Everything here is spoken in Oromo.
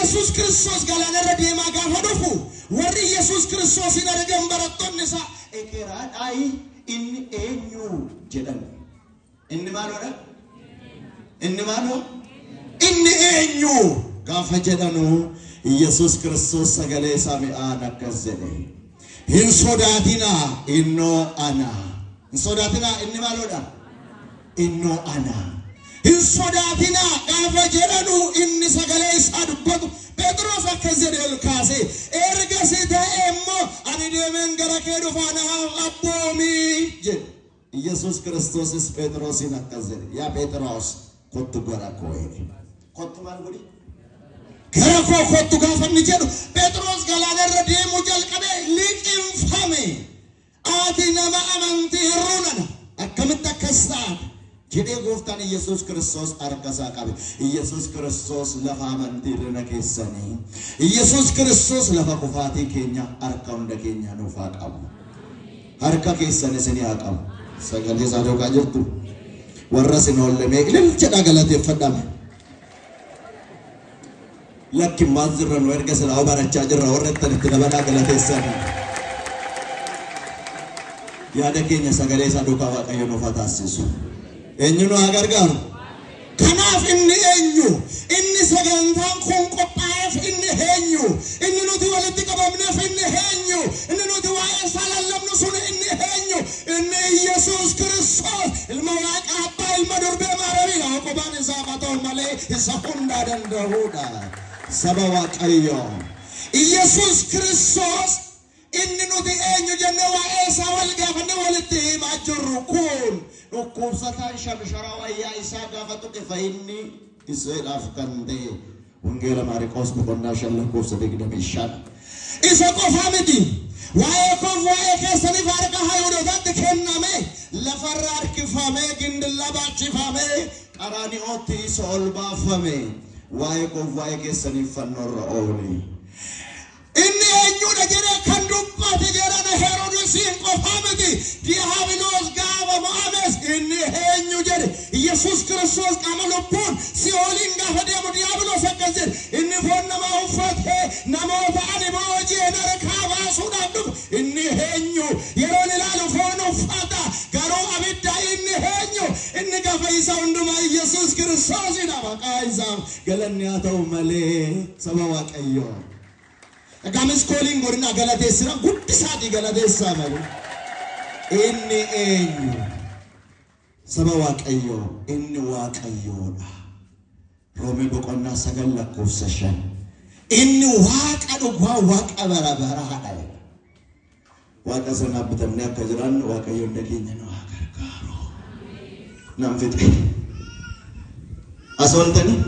Iyyasuus Kiristoos galaanarra deemaa gaafa dhufu warri Iyyasuus Kiristoosin argan barattoonni isaa ekeraadhaayi inni eenyu jedhan. Inni maaloodha? Inni maaloo? Inni eenyu gaafa jedhanu Iyyasuus Kiristoos sagalee isaa mi'aan akkas jedhe. Hin sodaatinaa innoo ana. Hin sodaatinaa inni maaloodha? Innoo ana. Hin sodaatinaa gaafa jedhanu inni sagalee isaa dubbatu Phexros akkas jedhe ol kaasee erga si ta'e immoo ani deemeen gara kee dhufaa na abboomii jedhe. Iyyasuus Kiristoosis Phexrosiin akkas jedhe yaa Phexros kottu gara koo jedhe. Kottu maal godhi? Gara koo kottu gaafa inni jedhu Phexros galaanarra deemuu jalqabee liqimfame. Ati nama amantii hir'uu nana akkamitti akkas taate jedhee gooftaan Iyyasuus Kiristoos harka isaa qabe. Iyyasuus Kiristoos lafa amantii hir'ina keessanii. Iyyasuus Kiristoos lafa kufaatii keenya harka hunda keenya nuuf haa qabu. Harka keessan isinii haa qabu. Sagalee isaa duukaa jirtu. Warra isin oollemee ililchadhaa galateeffadhame. Lakki maal jirra nu erga silaa barachaa jirra warra ittan itti dabalaa galateessan. Yaada keenya sagalee isaa duukaa Waaqayyo nuuf haa taasisu. Eenyu nu haa gargaaru? Kanaaf inni eenyu? Inni sagantaan kun qophaa'eef inni eenyu? Inni nuti walitti qabamneef inni eenyu? Inni nuti waa'ee isaa lallabnu sun inni eenyu? Inni Iyyasuus Kiristoos ilma Waaqa Abbaa ilma durbee Maariyaamii Yaaqobaan isaaf haa ta'u malee isa hundaa danda'uudha. Saba Waaqayyoo. Iyyasuus Kiristoos inni nuti eenyu jennee waa'ee isaa wal gaafannee walitti himaa jirru kun dhukkubsataan shamsharaa wayyaa isaa gaafa tuqe fayyinni iseedhaaf kan ta'e Wangeela Maariqoos boqonnaa 5 lakkoofsa 25. Isa qofa miti. Waa'ee koof waa'ee keessaniif harka Yihuudootaatti kenname lafarra harkifamee gindillaa baachifamee qaraani'ootti isa ol baafame waa'ee koof waa'ee keessaniif fannoorra oole. Inni eenyudha jedhee kan dubbate jedhan Heroodisiin qofa miti. Diiyaabiloos gaafa mo'ames inni eenyu jedhe. Iyyasuus Kiristoos qaama lubbuun si'ooliin gaafa deemu Diiyaabiloos akkas jedhe. Inni foon namaa uffatee namoota ani booji'een harkaa baasuudhaaf dhufe. Inni eenyu yeroon ilaalu foon uffata garuu abidda inni eenyu inni gaafa isa hundumaa Iyyasuus Kiristoosidha maqaa isaaf galanni haa ta'u malee saba Waaqayyoo. Egaa kooliin godina galateessina guddisaatii galateessaa malee. Inni eenyu? Saba Waaqayyoo inni Waaqayyoodha. Roomee boqonnaa 9 lakkoofsa 5. Inni Waaqa dhugaa Waaqa bara baraadha. Waaqa sanaaf bitamnee akka jiraannu Waaqayyo hunda keenya nu haa gargaaru. Nan fixe. As ooltanii?